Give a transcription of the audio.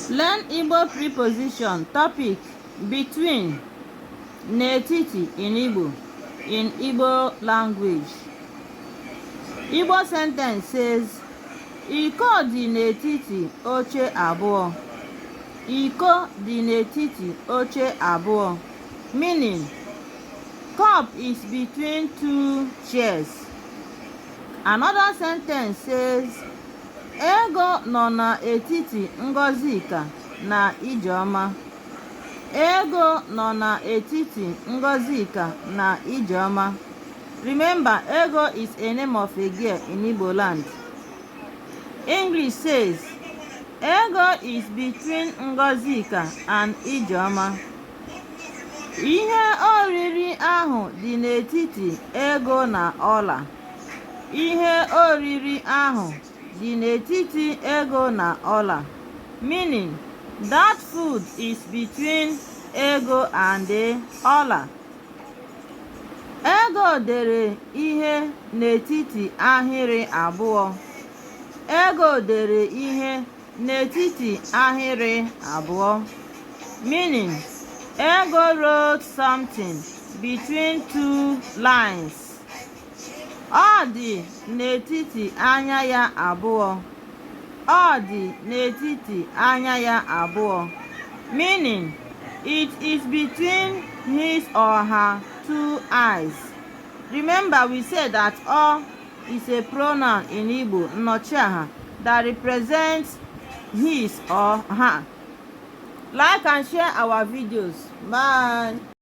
Learn Igbo preposition. Topic: between, n'etiti in Igbo, in Igbo language. Igbo sentence says, "Iko dị n'etiti oche abụọ." Iko dị n'etiti oche abụọ. Meaning, cup is between two chairs. Another sentence says, "Ego nọ n'etiti Ngọzika na Ijeọma." Ego nọ n'etiti Ngọzika na Ijeọma. Remember, Ego is a name of a girl in Igbo land. English says, "Ego is between Ngọzika and Ijeọma." Ihe oriri ahụ dị n'etiti Ego na Ọla. Ihe oriri ahụ dị n'etiti Ego na Ọla. Meaning, that food is between Ego and Ọla. Ego dere ihe n'etiti ahịrị abụọ. Ego dere ihe n'etiti ahịrị abụọ. Meaning, Ego wrote something between two lines. Ọ dị n'etiti anya ya abụọ. Ọ dị n'etiti anya ya abụọ. Meaning, it is between his or her two eyes. Remember, we said that "ọ" is a pronoun in Igbo, nnọchiaha, that represents his or her. Like and share our videos. Bye.